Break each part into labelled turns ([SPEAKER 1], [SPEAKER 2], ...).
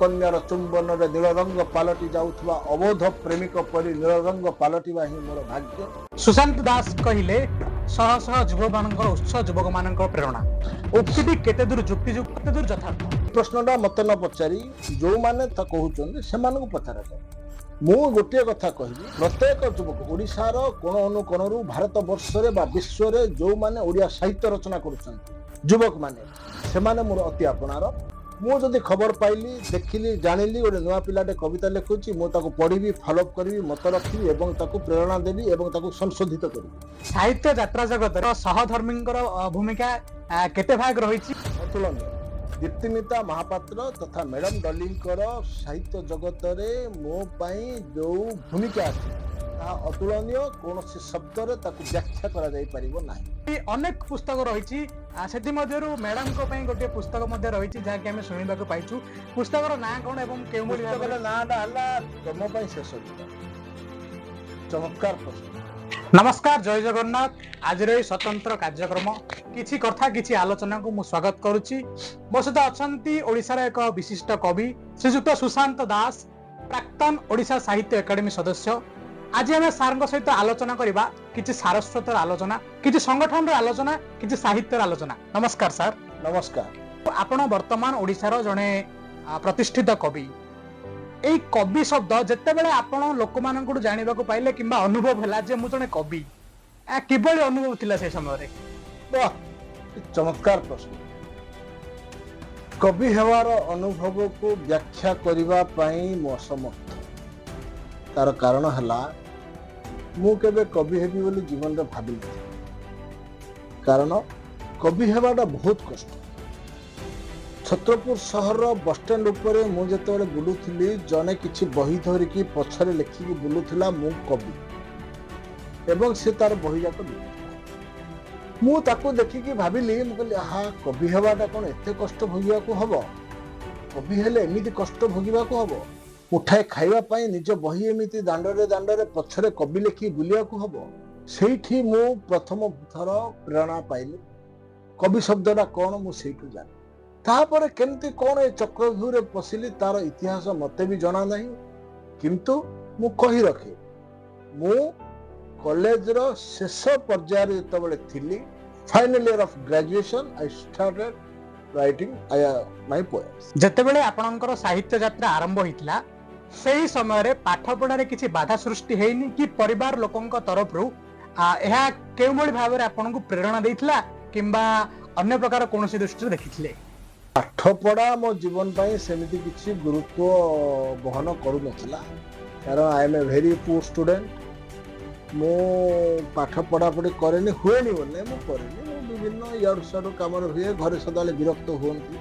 [SPEAKER 1] ରାଜକନ୍ୟାର ଚୁମ୍ବନରେ ନୀଳରଙ୍ଗ ପାଲଟି ଯାଉଥିବା ଅବୋଧ ପ୍ରେମିକ ପରି ନୀଳରଙ୍ଗ ପାଲଟିବା ହିଁ ମୋର ଭାଗ୍ୟ।
[SPEAKER 2] ସୁଶାନ୍ତ ଦାସ କହିଲେ ଶହ ଶହ ଯୁବମାନଙ୍କର ଉତ୍ସ, ଯୁବକମାନଙ୍କର ପ୍ରେରଣା। ଉକ୍ତିଟି କେତେ ଦୂର ଯୁକ୍ତିଯୁକ୍ତ, କେତେ ଦୂର ଯଥାର୍ଥ?
[SPEAKER 1] ପ୍ରଶ୍ନଟା ମତେ ନ ପଚାରି ଯୋଉମାନେ ତ କହୁଛନ୍ତି, ସେମାନଙ୍କୁ ପଚରାଯାଉ। ମୁଁ ଗୋଟିଏ କଥା କହିବି, ପ୍ରତ୍ୟେକ ଯୁବକ ଓଡ଼ିଶାର କୋଣ ଅନୁକୋଣରୁ, ଭାରତ ବର୍ଷରେ ବା ବିଶ୍ୱରେ ଯୋଉମାନେ ଓଡ଼ିଆ ସାହିତ୍ୟ ରଚନା କରୁଛନ୍ତି ଯୁବକମାନେ, ସେମାନେ ମୋର ଅତି ଆପଣାର। ମୁଁ ଯଦି ଖବର ପାଇଲି, ଦେଖିଲି, ଜାଣିଲି ଗୋଟେ ନୂଆ ପିଲାଟେ କବିତା ଲେଖୁଛି, ମୁଁ ତାକୁ ପଢ଼ିବି, ଫଲୋଅପ୍ କରିବି, ମତ ରଖିବି ଏବଂ ତାକୁ ପ୍ରେରଣା ଦେବି ଏବଂ ତାକୁ ସଂଶୋଧିତ କରିବି।
[SPEAKER 2] ସାହିତ୍ୟ ଯାତ୍ରା ଜଗତରେ ସହଧର୍ମୀଙ୍କର ଭୂମିକା କେତେ ଭାଗ ରହିଛି?
[SPEAKER 1] ଅତୁଳନୀୟ। ଦୀପ୍ତିମିତା ମହାପାତ୍ର ତଥା ମ୍ୟାଡାମ ଡଲିଙ୍କର ସାହିତ୍ୟ ଜଗତରେ ମୋ ପାଇଁ ଯୋଉ ଭୂମିକା ଅଛି, ତାହା ଅତୁଳନୀୟ। କୌଣସି ଶବ୍ଦରେ ତାକୁ ବ୍ୟାଖ୍ୟା କରାଯାଇ ପାରିବ ନାହିଁ।
[SPEAKER 2] ଅନେକ ପୁସ୍ତକ ରହିଛି, ସେଥିମଧ୍ୟରୁ ମ୍ୟାଡାମଙ୍କ ପାଇଁ ଗୋଟିଏ ପୁସ୍ତକ ମଧ୍ୟ ରହିଛି, ଯାହାକି ଆମେ ଶୁଣିବାକୁ ପାଇଛୁ। ପୁସ୍ତକର ନାଁ କଣ ଏବଂ କେଉଁଭଳି
[SPEAKER 1] ପୁସ୍ତକର
[SPEAKER 2] ଭାବରେ?
[SPEAKER 1] ନାଁଟା ହେଲା ତମ ପାଇଁ ଶେଷ ଗୀତ। ଚମତ୍କାର ପ୍ରଶ୍ନ।
[SPEAKER 2] ନମସ୍କାର, ଜୟ ଜଗନ୍ନାଥ। ଆଜିର ଏହି ସ୍ୱତନ୍ତ୍ର କାର୍ଯ୍ୟକ୍ରମ କିଛି କଥା କିଛି ଆଲୋଚନାକୁ ମୁଁ ସ୍ୱାଗତ କରୁଛି। ମୋ ସହିତ ଅଛନ୍ତି ଓଡ଼ିଶାର ଏକ ବିଶିଷ୍ଟ କବି ଶ୍ରୀଯୁକ୍ତ ସୁଶାନ୍ତ ଦାସ, ପ୍ରାକ୍ତନ ଓଡ଼ିଶା ସାହିତ୍ୟ ଏକାଡେମୀ ସଦସ୍ୟ। ଆଜି ଆମେ ସାର୍ଙ୍କ ସହିତ ଆଲୋଚନା କରିବା କିଛି ସାରସ୍ୱତର ଆଲୋଚନା, କିଛି ସଂଗଠନର ଆଲୋଚନା, କିଛି ସାହିତ୍ୟର ଆଲୋଚନା। ନମସ୍କାର ସାର୍।
[SPEAKER 1] ନମସ୍କାର।
[SPEAKER 2] ଆପଣ ବର୍ତ୍ତମାନ ଓଡ଼ିଶାର ଜଣେ ପ୍ରତିଷ୍ଠିତ କବି। ଏଇ କବି ଶବ୍ଦ ଯେତେବେଳେ ଆପଣ ଲୋକମାନଙ୍କଠୁ ଜାଣିବାକୁ ପାଇଲେ କିମ୍ବା ଅନୁଭବ ହେଲା ଯେ ମୁଁ ଜଣେ କବି, ଏହା କିଭଳି ଅନୁଭବ ଥିଲା ସେ ସମୟରେ?
[SPEAKER 1] ବାহ, କି ଚମତ୍କାର ପ୍ରଶ୍ନ! କବି ହେବାର ଅନୁଭବକୁ ବ୍ୟାଖ୍ୟା କରିବା ପାଇଁ ମୁଁ ଅସମର୍ଥ। ତାର କାରଣ ହେଲା, ମୁଁ କେବେ କବି ହେବି ବୋଲି ଜୀବନରେ ଭାବିନଥିଲି। କାରଣ କବି ହେବାଟା ବହୁତ କଷ୍ଟ। ଛତ୍ରପୁର ସହରର ବସଷ୍ଟାଣ୍ଡ ଉପରେ ମୁଁ ଯେତେବେଳେ ବୁଲୁଥିଲି, ଜଣେ କିଛି ବହି ଧରିକି ପଛରେ ଲେଖିକି ବୁଲୁଥିଲା, "ମୁଁ କବି", ଏବଂ ସେ ତାର ବହି ଯାକ ବିକୁଥିଲା। ମୁଁ ତାକୁ ଦେଖିକି ଭାବିଲି, ମୁଁ କହିଲି, ଆହା, କବି ହେବାଟା କ'ଣ ଏତେ କଷ୍ଟ ଭୋଗିବାକୁ ହବ? କବି ହେଲେ ଏମିତି କଷ୍ଟ ଭୋଗିବାକୁ ହବ? ମୁଠାଏ ଖାଇବା ପାଇଁ ନିଜ ବହି ଏମିତି ଦାଣ୍ଡରେ ଦାଣ୍ଡରେ ପଛରେ କବି ଲେଖିକି ବୁଲିବାକୁ ହବ? ସେଇଠି ମୁଁ ପ୍ରଥମ ଥର ପ୍ରେରଣା ପାଇଲି। କବି ଶବ୍ଦଟା କ'ଣ ମୁଁ ସେଇଠୁ ଜାଣିଲି। ତାପରେ କେମିତି କ'ଣ ଏ ଚକ୍ରବ୍ୟୁହରେ ପଶିଲି, ତାର ଇତିହାସ ମତେ ବି ଜଣା ନାହିଁ। କିନ୍ତୁ ମୁଁ କହି ରଖେ, ମୁଁ କଲେଜର ଶେଷ ପର୍ଯ୍ୟାୟରେ ଯେତେବେଳେ ଥିଲି, final year of graduation, I started writing my poems.
[SPEAKER 2] ଯେତେବେଳେ ଆପଣଙ୍କର ସାହିତ୍ୟ ଯାତ୍ରା ଆରମ୍ଭ ହେଇଥିଲା, ସେଇ ସମୟରେ ପାଠପଢାରେ କିଛି ବାଧା ସୃଷ୍ଟି ହେଇନି କି? ପରିବାର ଲୋକଙ୍କ ତରଫରୁ ଏହା କେଉଁଭଳି ଭାବରେ ଆପଣଙ୍କୁ ପ୍ରେରଣା ଦେଇଥିଲା କିମ୍ବା ଅନ୍ୟ ପ୍ରକାର କୌଣସି ଦୃଷ୍ଟିରେ ଦେଖିଥିଲେ?
[SPEAKER 1] ପାଠ ପଢା ମୋ ଜୀବନ ପାଇଁ ସେମିତି କିଛି ଗୁରୁତ୍ୱ ବହନ କରୁନଥିଲା, କାରଣ I am a very poor student. ମୁଁ ପାଠ ପଢ଼ାପଢ଼ି କରେନି, ହୁଏନି ବୋଲି ମୁଁ କରେନି। ମୁଁ ବିଭିନ୍ନ ଇଆଡ଼ୁ ସିଆଡ଼ୁ କାମରେ ହୁଏ, ଘରେ ସଦାବେଳେ ବିରକ୍ତ ହୁଅନ୍ତି।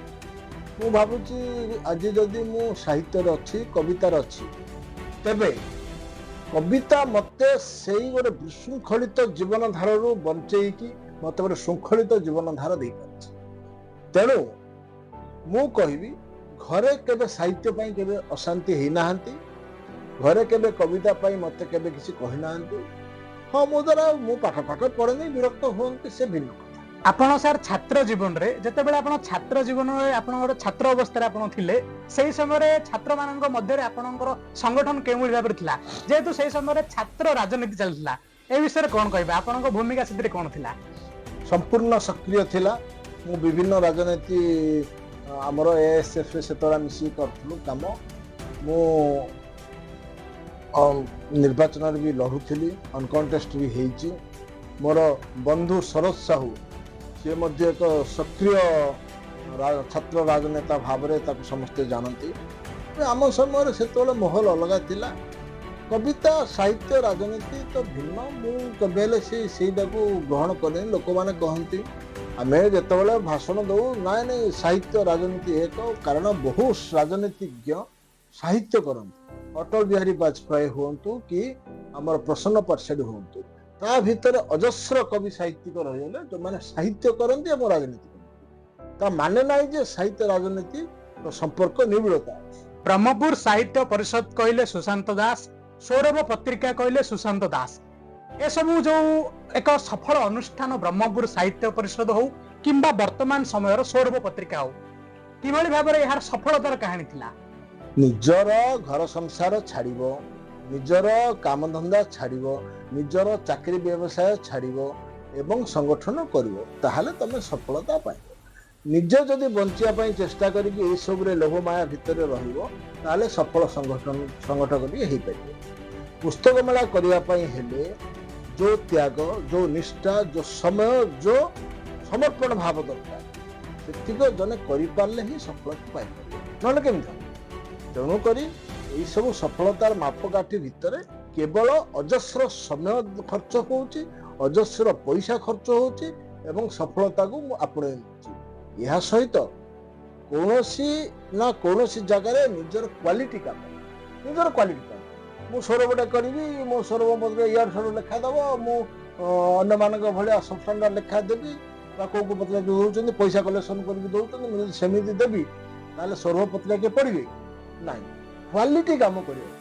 [SPEAKER 1] ମୁଁ ଭାବୁଛି, ଆଜି ଯଦି ମୁଁ ସାହିତ୍ୟରେ ଅଛି, କବିତାରେ ଅଛି, ତେବେ କବିତା ମତେ ସେଇ ଗୋଟେ ବିଶୃଙ୍ଖଳିତ ଜୀବନଧାରାରୁ ବଞ୍ଚେଇକି ମତେ ଗୋଟେ ଶୃଙ୍ଖଳିତ ଜୀବନଧାରା ଦେଇପାରିଛି। ତେଣୁ ମୁଁ କହିବି, ଘରେ କେବେ ସାହିତ୍ୟ ପାଇଁ କେବେ ଅଶାନ୍ତି ହେଇନାହାନ୍ତି। ଘରେ କେବେ କବିତା ପାଇଁ ମତେ କେବେ କିଛି କହିନାହାନ୍ତି। ହଁ, ମୋ ଦ୍ୱାରା ମୁଁ ପାଠ ପାଠ ପଢ଼େନି, ବିରକ୍ତ ହୁଅନ୍ତି, ସେ ଭିନ୍ନ କଥା।
[SPEAKER 2] ଆପଣ ସାର୍, ଛାତ୍ର ଜୀବନରେ ଯେତେବେଳେ ଆପଣ ଛାତ୍ର ଜୀବନରେ ଆପଣଙ୍କର ଛାତ୍ର ଅବସ୍ଥାରେ ଆପଣ ଥିଲେ, ସେଇ ସମୟରେ ଛାତ୍ରମାନଙ୍କ ମଧ୍ୟରେ ଆପଣଙ୍କର ସଂଗଠନ କେଉଁଭଳି ଭାବରେ ଥିଲା? ଯେହେତୁ ସେଇ ସମୟରେ ଛାତ୍ର ରାଜନୀତି ଚାଲିଥିଲା, ଏ ବିଷୟରେ କଣ କହିବେ? ଆପଣଙ୍କ ଭୂମିକା ସେଥିରେ କଣ ଥିଲା?
[SPEAKER 1] ସମ୍ପୂର୍ଣ୍ଣ ସକ୍ରିୟ ଥିଲା। ମୁଁ ବିଭିନ୍ନ ରାଜନୀତି, ଆମର ଏଏସ୍ଏଫ୍ ସେତେବେଳେ ମିଶିକି କରୁଥିଲୁ କାମ। ମୁଁ ନିର୍ବାଚନରେ ବି ଲଢୁଥିଲି, ଅନକଣ୍ଟେଷ୍ଟ ବି ହେଇଛି। ମୋର ବନ୍ଧୁ ଶରତ ସାହୁ, ସିଏ ମଧ୍ୟ ଏକ ସକ୍ରିୟ ଛାତ୍ର ରାଜନେତା ଭାବରେ ତାକୁ ସମସ୍ତେ ଜାଣନ୍ତି। ଆମ ସମୟରେ ସେତେବେଳେ ମାହୋଲ ଅଲଗା ଥିଲା। କବିତା, ସାହିତ୍ୟ, ରାଜନୀତି ତ ଭିନ୍ନ। ମୁଁ କେବେ ହେଲେ ସେ ସେଇଟାକୁ ଗ୍ରହଣ କରେନି। ଲୋକମାନେ କହନ୍ତି, ଆମେ ଯେତେବେଳେ ଭାଷଣ ଦଉ, ନାଇଁ ନାଇଁ, ସାହିତ୍ୟ ରାଜନୀତି ଏକ। କାରଣ ବହୁ ରାଜନୀତିଜ୍ଞ ସାହିତ୍ୟ କରନ୍ତି। ଅଟଳ ବିହାରୀ ବାଜପେୟୀ ହୁଅନ୍ତୁ କି ଆମର ପ୍ରସନ୍ନ ପାଠଶାଳୀ ହୁଅନ୍ତୁ, ତା ଭିତରେ ଅଜସ୍ର କବି ସାହିତ୍ୟିକ ରହିଗଲେ, ଯୋଉମାନେ ସାହିତ୍ୟ କରନ୍ତି ଏବଂ ରାଜନୀତି କରନ୍ତି। ତା ମାନେ ନାହିଁ ଯେ ସାହିତ୍ୟ ରାଜନୀତି ସମ୍ପର୍କ ନିବିଡ଼ତା ଅଛି।
[SPEAKER 2] ବ୍ରହ୍ମପୁର ସାହିତ୍ୟ ପରିଷଦ କହିଲେ ସୁଶାନ୍ତ ଦାସ, ସୌରଭ ପତ୍ରିକା କହିଲେ ସୁଶାନ୍ତ ଦାସ। ଏସବୁ ଯୋଉ ଏକ ସଫଳ ଅନୁଷ୍ଠାନ, ବ୍ରହ୍ମପୁର ସାହିତ୍ୟ ପରିଷଦ ହଉ କିମ୍ବା ବର୍ତ୍ତମାନ ସମୟର ସୌରଭ ପତ୍ରିକା ହଉ, କିଭଳି ଭାବରେ ଏହାର ସଫଳତାର କାହାଣୀ ଥିଲା?
[SPEAKER 1] ନିଜର ଘର ସଂସାର ଛାଡ଼ିବ, ନିଜର କାମଧନ୍ଦା ଛାଡ଼ିବ, ନିଜର ଚାକିରି ବ୍ୟବସାୟ ଛାଡ଼ିବ ଏବଂ ସଂଗଠନ କରିବ, ତାହେଲେ ତମେ ସଫଳତା ପାଇବ। ନିଜେ ଯଦି ବଞ୍ଚିବା ପାଇଁ ଚେଷ୍ଟା କରିକି ଏଇସବୁରେ ଲୋଭ ମାୟା ଭିତରେ ରହିବ, ତାହେଲେ ସଫଳ ସଂଗଠକଟିଏ ହେଇପାରିବ। ପୁସ୍ତକ ମେଳା କରିବା ପାଇଁ ହେଲେ ଯୋଉ ତ୍ୟାଗ, ଯୋଉ ନିଷ୍ଠା, ଯୋଉ ସମୟ, ଯୋଉ ସମର୍ପଣ ଭାବ ଦରକାର, ସେତିକ ଜଣେ କରିପାରିଲେ ହିଁ ସଫଳତା ପାଇପାରିବ, ନହେଲେ କେମିତି ହବ? ତେଣୁକରି ଏଇସବୁ ସଫଳତାର ମାପକାଠି ଭିତରେ କେବଳ ଅଜସ୍ର ସମୟ ଖର୍ଚ୍ଚ ହଉଛି, ଅଜସ୍ର ପଇସା ଖର୍ଚ୍ଚ ହଉଛି ଏବଂ ସଫଳତାକୁ ମୁଁ ଆପଣେଇ ନେଉଛି। ଏହା ସହିତ କୌଣସି ନା କୌଣସି ଜାଗାରେ ନିଜର କ୍ୱାଲିଟି କାମ, ନିଜର କ୍ୱାଲିଟି କାମ। ମୁଁ ସୌରଭଟା କରିବି, ମୋ ସୌରଭ ମଧ୍ୟ ଇଆଡ଼ୁ ସିଆଡ଼ୁ ଲେଖା ଦେବ, ମୁଁ ଅନ୍ୟମାନଙ୍କ ଭଳିଆ ସବଷ୍ଟାଣ୍ଡାର୍ଡ ଲେଖା ଦେବି ବା କୋଉ କୋଉ ପତ୍ରିକା ଯୋଉ ଦଉଛନ୍ତି, ପଇସା କଲେକ୍ସନ କରିକି ଦଉଛନ୍ତି, ମୁଁ ଯଦି ସେମିତି ଦେବି ତାହେଲେ ସୌରଭ ପତ୍ରିକା କିଏ ପଢ଼ିବେ? ନାହିଁ। କ୍ୱାଲିଟି କାମ କରିବାକୁ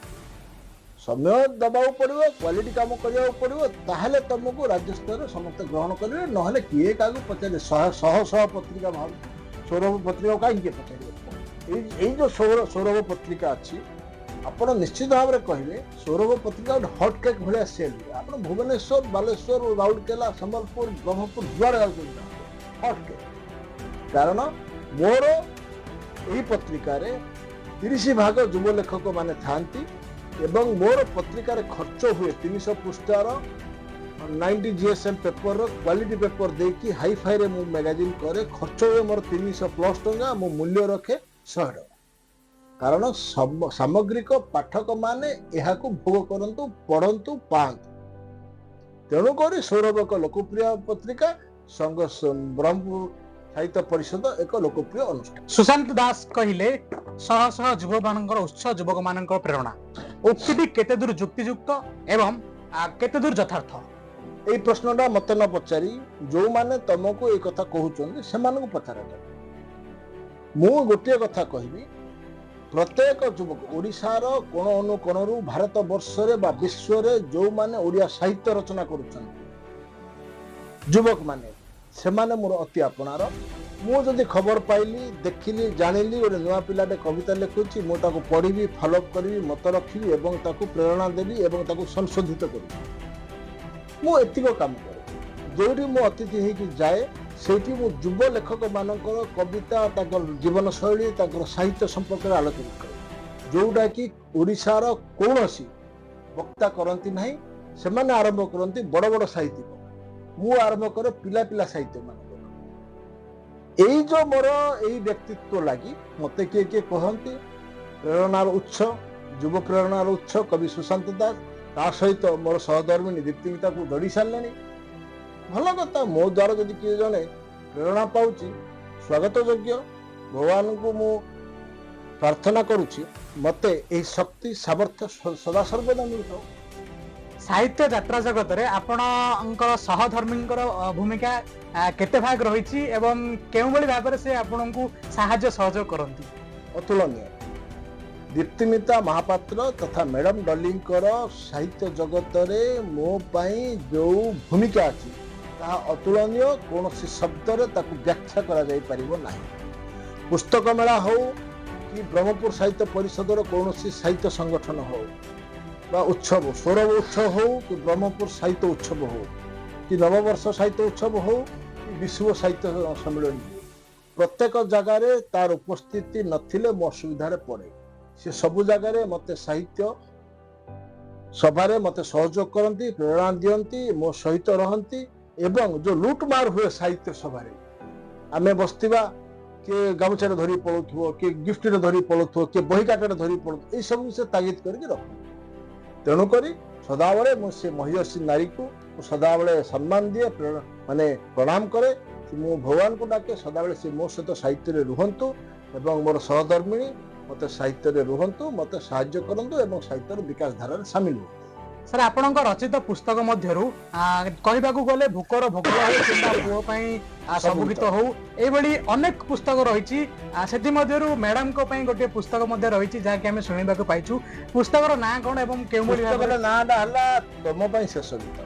[SPEAKER 1] ସମୟ ଦେବାକୁ ପଡ଼ିବ, କ୍ୱାଲିଟି କାମ କରିବାକୁ ପଡ଼ିବ, ତାହେଲେ ତମକୁ ରାଜ୍ୟ ସ୍ତରରେ ସମସ୍ତେ ଗ୍ରହଣ କରିବେ। ନହେଲେ କିଏ କାହାକୁ ପଚାରିବେ? ଶହ ଶହ ଶହ ପତ୍ରିକା ବାହାରୁଛି, ସୌରଭ ପତ୍ରିକାକୁ କାହିଁକି କିଏ ପଚାରିବ? ଏଇ ଯୋଉ ସୌରଭ ପତ୍ରିକା ଅଛି, ଆପଣ ନିଶ୍ଚିତ ଭାବରେ କହିବେ ସୌରଭ ପତ୍ରିକା ଗୋଟେ ହଟ୍ କେକ୍ ଭଳିଆ ସେଲ୍ ହୁଏ। ଆପଣ ଭୁବନେଶ୍ୱର, ବାଲେଶ୍ୱର, ରାଉରକେଲା, ସମ୍ବଲପୁର, ବ୍ରହ୍ମପୁର ଯୁଆଡ଼େ ଯାଉଛନ୍ତି, ହଟ୍ କେକ୍। କାରଣ ମୋର ଏହି ପତ୍ରିକାରେ 30% ଯୁବ ଲେଖକ ମାନେ ଥାଆନ୍ତି ଏବଂ ମୋର ପତ୍ରିକାରେ ଖର୍ଚ୍ଚ ହୁଏ 300 ପୃଷ୍ଠାର 90 ଜିଏସ୍ଏମ୍ ପେପରର କ୍ୱାଲିଟି ପେପର ଦେଇକି ହାଇଫାଇରେ ମୁଁ ମ୍ୟାଗାଜିନ୍ କରେ। ଖର୍ଚ୍ଚ ହୁଏ ମୋର 300+ ଟଙ୍କା, ମୁଁ ମୂଲ୍ୟ ରଖେ 100 ଟଙ୍କା। କାରଣ ସାମଗ୍ରିକ ପାଠକମାନେ ଏହାକୁ ଭୋଗ କରନ୍ତୁ, ପଢ଼ନ୍ତୁ, ପାଆନ୍ତୁ। ତେଣୁକରି ସୌରଭ ଏକ ଲୋକପ୍ରିୟ ପତ୍ରିକା, ସଂଘ ବ୍ରହ୍ମପୁର ସାହିତ୍ୟ ପରିଷଦ ଏକ ଲୋକପ୍ରିୟ ଅନୁଷ୍ଠାନ।
[SPEAKER 2] ସୁଶାନ୍ତ ଦାସ କହିଲେ ଶହ ଶହ ଯୁବକମାନଙ୍କର ଉତ୍ସ, ଯୁବକମାନଙ୍କର ପ୍ରେରଣା, ଉକ୍ତିଟି କେତେ ଦୂର ଯୁକ୍ତିଯୁକ୍ତ ଏବଂ କେତେ ଦୂର ଯଥାର୍ଥ?
[SPEAKER 1] ଏଇ ପ୍ରଶ୍ନଟା ମତେ ନ ପଚାରି ଯୋଉମାନେ ତମକୁ ଏଇ କଥା କହୁଛନ୍ତି ସେମାନଙ୍କୁ ପଚାରାଯାଉ। ମୁଁ ଗୋଟିଏ କଥା କହିବି, ପ୍ରତ୍ୟେକ ଯୁବକ ଓଡ଼ିଶାର କୋଣ ଅନୁକୋଣରୁ, ଭାରତ ବର୍ଷରେ ବା ବିଶ୍ୱରେ ଯୋଉମାନେ ଓଡ଼ିଆ ସାହିତ୍ୟ ରଚନା କରୁଛନ୍ତି ଯୁବକମାନେ, ସେମାନେ ମୋର ଅତି ଆପଣାର। ମୁଁ ଯଦି ଖବର ପାଇଲି, ଦେଖିଲି, ଜାଣିଲି ଗୋଟେ ନୂଆ ପିଲାଟେ କବିତା ଲେଖୁଛି, ମୁଁ ତାକୁ ପଢ଼ିବି, ଫଲୋଅପ୍ କରିବି, ମତ ରଖିବି ଏବଂ ତାକୁ ପ୍ରେରଣା ଦେବି ଏବଂ ତାକୁ ସଂଶୋଧିତ କରିବି। ମୁଁ ଏତିକ କାମ କରେ। ଯୋଉଠି ମୁଁ ଅତିଥି ହେଇକି ଯାଏ, ସେଇଠି ମୁଁ ଯୁବ ଲେଖକମାନଙ୍କର କବିତା, ତାଙ୍କର ଜୀବନଶୈଳୀ, ତାଙ୍କର ସାହିତ୍ୟ ସମ୍ପର୍କରେ ଆଲୋଚନା କରେ, ଯୋଉଟାକି ଓଡ଼ିଶାର କୌଣସି ବକ୍ତା କରନ୍ତି ନାହିଁ। ସେମାନେ ଆରମ୍ଭ କରନ୍ତି ବଡ଼ ବଡ଼ ସାହିତ୍ୟିକ, ମୁଁ ଆରମ୍ଭ କରେ ପିଲା ପିଲା ସାହିତ୍ୟମାନଙ୍କର। ଏଇ ଯୋଉ ମୋର ଏଇ ବ୍ୟକ୍ତିତ୍ୱ ଲାଗି ମତେ କିଏ କିଏ କହନ୍ତି ପ୍ରେରଣାର ଉତ୍ସ, ଯୁବ ପ୍ରେରଣାର ଉତ୍ସ କବି ସୁଶାନ୍ତ ଦାସ। ତା ସହିତ ମୋର ସହଧର୍ମିଣୀ ଦୀପ୍ତିମିତାକୁ ଧରି ସାରିଲେଣି। ଭଲ କଥା, ମୋ ଦ୍ୱାରା ଯଦି କିଏ ଜଣେ ପ୍ରେରଣା ପାଉଛି, ସ୍ୱାଗତ ଯୋଗ୍ୟ। ଭଗବାନଙ୍କୁ ମୁଁ ପ୍ରାର୍ଥନା କରୁଛି ମତେ ଏହି ଶକ୍ତି ସାମର୍ଥ୍ୟ ସଦାସର୍ବଦା ମିଳିଥାଉ।
[SPEAKER 2] ସାହିତ୍ୟ ଯାତ୍ରା ଜଗତରେ ଆପଣଙ୍କର ସହଧର୍ମୀଙ୍କର ଭୂମିକା କେତେ ଭାଗ ରହିଛି ଏବଂ କେଉଁଭଳି ଭାବରେ ସେ ଆପଣଙ୍କୁ ସାହାଯ୍ୟ ସହଯୋଗ କରନ୍ତି?
[SPEAKER 1] ଅତୁଳନୀୟ। ଦୀପ୍ତିମିତା ମହାପାତ୍ର ତଥା ମ୍ୟାଡମ ଡଲିଙ୍କର ସାହିତ୍ୟ ଜଗତରେ ମୋ ପାଇଁ ଯୋଉ ଭୂମିକା ଅଛି ତାହା ଅତୁଳନୀୟ। କୌଣସି ଶବ୍ଦରେ ତାକୁ ବ୍ୟାଖ୍ୟା କରାଯାଇ ପାରିବ ନାହିଁ। ପୁସ୍ତକ ମେଳା ହଉ କି ବ୍ରହ୍ମପୁର ସାହିତ୍ୟ ପରିଷଦର କୌଣସି ସାହିତ୍ୟ ସଂଗଠନ ହଉ ବା ଉତ୍ସବ, ସୌରଭ ଉତ୍ସବ ହଉ କି ବ୍ରହ୍ମପୁର ସାହିତ୍ୟ ଉତ୍ସବ ହଉ କି ନବବର୍ଷ ସାହିତ୍ୟ ଉତ୍ସବ ହଉ କି ବିଶ୍ୱ ସାହିତ୍ୟ ସମ୍ମିଳନୀ ହଉ, ପ୍ରତ୍ୟେକ ଜାଗାରେ ତାର ଉପସ୍ଥିତି ନଥିଲେ ମୁଁ ଅସୁବିଧାରେ ପଡ଼େ। ସେ ସବୁ ଜାଗାରେ ମୋତେ ସାହିତ୍ୟ ସଭାରେ ମୋତେ ସହଯୋଗ କରନ୍ତି, ପ୍ରେରଣା ଦିଅନ୍ତି, ମୋ ସହିତ ରହନ୍ତି। ଏବଂ ଯୋଉ ଲୁଟମାର ହୁଏ ସାହିତ୍ୟ ସଭାରେ, ଆମେ ବସିଥିବା, କିଏ ଗାମୁଛାରେ ଧରି ପଳଉଥିବ, କିଏ ଗିଫ୍ଟରେ ଧରି ପଳଉଥିବ, କିଏ ବହି କାଟରେ ଧରି ପଳଉଥିବ, ଏଇସବୁ ସେ ତାଗିଦ କରିକି ରଖନ୍ତି। ତେଣୁକରି ସଦାବେଳେ ମୁଁ ସେ ମହିୟସୀ ନାରୀକୁ ମୁଁ ସଦାବେଳେ ସମ୍ମାନ ଦିଏ, ମାନେ ପ୍ରଣାମ କରେ। ମୁଁ ଭଗବାନଙ୍କୁ ଡାକେ ସଦାବେଳେ ସେ ମୋ ସହିତ ସାହିତ୍ୟରେ ରୁହନ୍ତୁ ଏବଂ ମୋର ସହଧର୍ମିଣୀ ମୋତେ ସାହିତ୍ୟରେ ରୁହନ୍ତୁ, ମୋତେ ସାହାଯ୍ୟ କରନ୍ତୁ ଏବଂ ସାହିତ୍ୟର ବିକାଶ ଧାରାରେ ସାମିଲ ହୁଅନ୍ତୁ।
[SPEAKER 2] ସାର୍, ଆପଣଙ୍କ ରଚିତ ପୁସ୍ତକ ମଧ୍ୟରୁ କହିବାକୁ ଗଲେ ଭୋକର ଭୋକ ହଉ କିମ୍ବା ପୁଅ ପାଇଁ ସବୁ ଗୀତ ହଉ, ଏଇଭଳି ଅନେକ ପୁସ୍ତକ ରହିଛି। ସେଥିମଧ୍ୟରୁ ମ୍ୟାଡାମଙ୍କ ପାଇଁ ଗୋଟିଏ ପୁସ୍ତକ ମଧ୍ୟ ରହିଛି, ଯାହାକି ଆମେ ଶୁଣିବାକୁ ପାଇଛୁ। ପୁସ୍ତକର ନାଁ କଣ ଏବଂ କେଉଁଭଳି ଭାବରେ?
[SPEAKER 1] ପୁସ୍ତକର ନାଁଟା ହେଲା ତମ ପାଇଁ ଶେଷ ଗୀତ।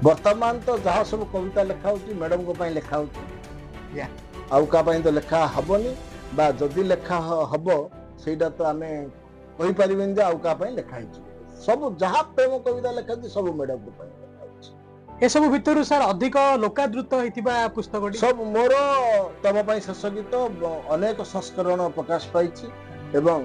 [SPEAKER 1] ବର୍ତ୍ତମାନ ତ ଯାହା ସବୁ କବିତା ଲେଖା ହଉଛି ମ୍ୟାଡମଙ୍କ ପାଇଁ ଲେଖା ହଉଛି। ଆଉ କାହା ପାଇଁ ତ ଲେଖା ହବନି ବା ଯଦି ଲେଖା ହବ ସେଇଟା ତ ଆମେ କହିପାରିବେନି ଯେ ଆଉ କାହା ପାଇଁ ଲେଖା ହେଇଛି। ସବୁ ଯାହା ପ୍ରେମ କବିତା ଲେଖାହେଇଛି ସବୁ ମ୍ୟାଡାମଙ୍କ ପାଇଁ ଲେଖା ହେଇଛି।
[SPEAKER 2] ଏସବୁ ଭିତରୁ ସାର୍ ଅଧିକ ଲୋକାଦୃତ ହେଇଥିବା ପୁସ୍ତକଟି?
[SPEAKER 1] ସବୁ ମୋର ତମ ପାଇଁ ଶେଷ ଗୀତ ଅନେକ ସଂସ୍କରଣ ପ୍ରକାଶ ପାଇଛି ଏବଂ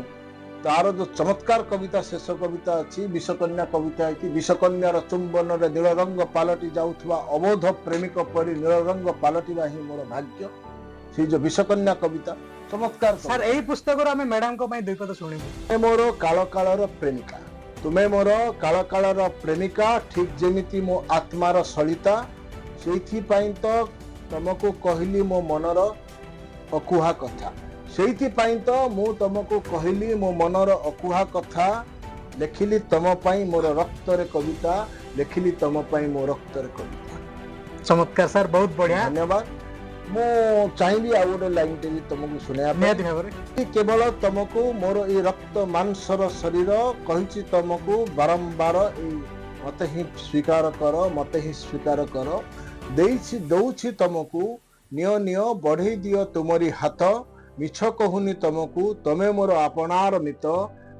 [SPEAKER 1] ତାର ଯୋଉ ଚମତ୍କାର କବିତା ଶେଷ କବିତା ଅଛି, ବିଷକନ୍ୟା କବିତା ହେଇଛି। ବିଷକନ୍ୟାର ଚୁମ୍ବନରେ ନୀଳ ରଙ୍ଗ ପାଲଟି ଯାଉଥିବା ଅବୋଧ ପ୍ରେମିକ ପରି ନୀଳ ରଙ୍ଗ ପାଲଟିବା ହିଁ ମୋର ଭାଗ୍ୟ। ସେଇ ଯୋଉ ବିଷକନ୍ୟା କବିତା ଚମତ୍କାର କବିତା।
[SPEAKER 2] ସାର୍, ଏଇ ପୁସ୍ତକରୁ ଆମେ ମ୍ୟାଡାମଙ୍କ ପାଇଁ ଦୁଇ ପଦ ଶୁଣିବୁ।
[SPEAKER 1] ତୁମେ ମୋର କାଳ କାଳର ପ୍ରେମିକା, ତୁମେ ମୋର କାଳ କାଳର ପ୍ରେମିକା, ଠିକ ଯେମିତି ମୋ ଆତ୍ମାର ସଳିତା। ସେଇଥିପାଇଁ ତ ତମକୁ କହିଲି ମୋ ମନର ଅକୁହା କଥା, ସେଇଥିପାଇଁ ତ ମୁଁ ତମକୁ କହିଲି ମୋ ମନର ଅକୁହା କଥା। ଲେଖିଲି ତମ ପାଇଁ ମୋର ରକ୍ତରେ କବିତା, ଲେଖିଲି ତମ ପାଇଁ ମୋ ରକ୍ତରେ କବିତା।
[SPEAKER 2] ଚମତ୍କାର ସାର୍, ବହୁତ ବଢିଆ।
[SPEAKER 1] ଧନ୍ୟବାଦ। ମୁଁ ଚାହିଁବି ଆଉ ଗୋଟେ ଲାଇନଟେ ବି ତମକୁ ଶୁଣେଇବା ପାଇଁ।
[SPEAKER 2] ନିହାତି ଭାବରେ।
[SPEAKER 1] କେବଳ ତମକୁ ମୋର ଏଇ ରକ୍ତ ମାଂସର ଶରୀର କହିଛି ତମକୁ ବାରମ୍ବାର, ଏଇ ମତେ ହିଁ ସ୍ୱୀକାର କର, ମତେ ହିଁ ସ୍ୱୀକାର କର। ଦେଇଛି ଦଉଛି ତମକୁ, ନିଅ ନିଅ ବଢେଇ ଦିଅ ତୁମରି ହାତ। ମିଛ କହୁନି ତମକୁ, ତମେ ମୋର ଆପଣାର ମିତ।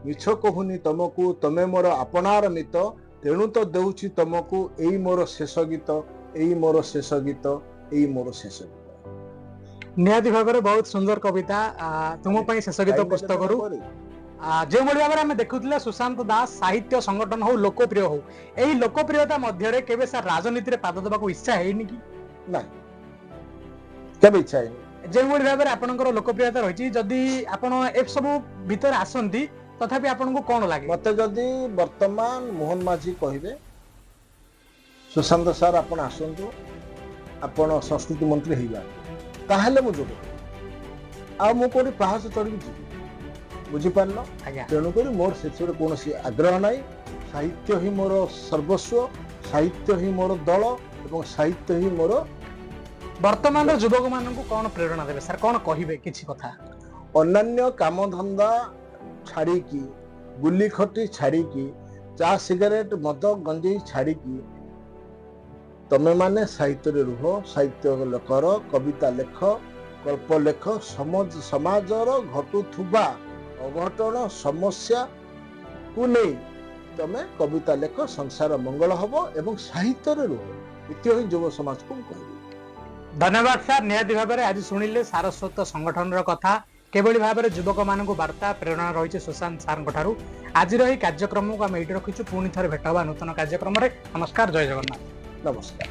[SPEAKER 1] ମିଛ କହୁନି ତମକୁ, ତମେ ମୋର ଆପଣାର ମିତ। ତେଣୁ ତ ଦେଉଛି ତମକୁ ଏଇ ମୋର ଶେଷ ଗୀତ, ଏଇ ମୋର ଶେଷ ଗୀତ, ଏଇ ମୋର ଶେଷ ଗୀତ।
[SPEAKER 2] ନିହାତି ଭାବରେ ବହୁତ ସୁନ୍ଦର କବିତା, ତୁମ ପାଇଁ ଶେଷ ଗୀତ ପୁସ୍ତକରୁ। ଯେଉଁଭଳି ଭାବରେ ଆମେ ଦେଖୁଥିଲେ ସୁଶାନ୍ତ ଦାସ ସାହିତ୍ୟ ସଂଗଠନ ହଉ, ଲୋକପ୍ରିୟ ହଉ, ଏଇ ଲୋକପ୍ରିୟତା ମଧ୍ୟରେ କେବେ ସାର୍ ରାଜନୀତିରେ ପାଦ ଦେବାକୁ ଇଚ୍ଛା ହେଇନି କି?
[SPEAKER 1] ନାଇଁ, କେବେ ଇଚ୍ଛା ହେଇନି।
[SPEAKER 2] ଯେଉଁଭଳି ଭାବରେ ଆପଣଙ୍କର ଲୋକପ୍ରିୟତା ରହିଛି, ଯଦି ଆପଣ ଏସବୁ ଭିତରେ ଆସନ୍ତି ତଥାପି ଆପଣଙ୍କୁ କଣ ଲାଗେ?
[SPEAKER 1] ମତେ ଯଦି ବର୍ତ୍ତମାନ ମୋହନ ମାଝୀ କହିବେ, ସୁଶାନ୍ତ ସାର୍ ଆପଣ ଆସନ୍ତୁ, ଆପଣ ସଂସ୍କୃତି ମନ୍ତ୍ରୀ ହେଇଯାଆନ୍ତୁ, ତାହେଲେ ମୁଁ ଯୋଗ ଦେବି। ଆଉ ମୁଁ କୋଉଠି ପାହାଚ ଚଢିକି ଯିବି, ବୁଝିପାରିଲ?
[SPEAKER 2] ଆଜ୍ଞା।
[SPEAKER 1] ତେଣୁକରି ମୋର ସେଥିରେ କୌଣସି ଆଗ୍ରହ ନାହିଁ। ସାହିତ୍ୟ ହିଁ ମୋର ସର୍ବସ୍ୱ, ସାହିତ୍ୟ ହିଁ ମୋର ଦଳ ଏବଂ ସାହିତ୍ୟ ହିଁ ମୋର।
[SPEAKER 2] ବର୍ତ୍ତମାନର ଯୁବକ ମାନଙ୍କୁ କଣ ପ୍ରେରଣା ଦେବେ ସାର୍, କଣ କହିବେ କିଛି କଥା?
[SPEAKER 1] ଅନ୍ୟାନ୍ୟ କାମଧନ୍ଦା ଛାଡ଼ିକି, ଗୁଲି ଖଟି ଛାଡ଼ିକି, ଚା ସିଗାରେଟ ମଦ ଗଞ୍ଜେଇ ଛାଡ଼ିକି ତମେମାନେ ସାହିତ୍ୟରେ ରୁହ, ସାହିତ୍ୟ କର, କବିତା ଲେଖ, ଗଳ୍ପ ଲେଖ। ସମାଜର ଘଟୁଥିବା ଅଘଟଣ ସମସ୍ୟାକୁ ନେଇ ତମେ କବିତା ଲେଖ, ସଂସାର ମଙ୍ଗଳ ହବ ଏବଂ ସାହିତ୍ୟରେ ରୁହ। ଏତିକି ହିଁ ଯୁବ ସମାଜକୁ ମୁଁ କହିବି।
[SPEAKER 2] ଧନ୍ୟବାଦ ସାର୍। ନିହାତି ଭାବରେ ଆଜି ଶୁଣିଲେ ସାରସ୍ୱତ ସଂଗଠନର କଥା, କିଭଳି ଭାବରେ ଯୁବକ ମାନଙ୍କୁ ବାର୍ତ୍ତା ପ୍ରେରଣା ରହିଛି ସୁଶାନ୍ତ ସାର୍ଙ୍କ ଠାରୁ। ଆଜିର ଏହି କାର୍ଯ୍ୟକ୍ରମକୁ ଆମେ ଏଇଠି ରଖିଛୁ। ପୁଣି ଥରେ ଭେଟ ହେବା ନୂତନ କାର୍ଯ୍ୟକ୍ରମରେ। ନମସ୍କାର, ଜୟ ଜଗନ୍ନାଥ।
[SPEAKER 1] ନମସ୍କାର।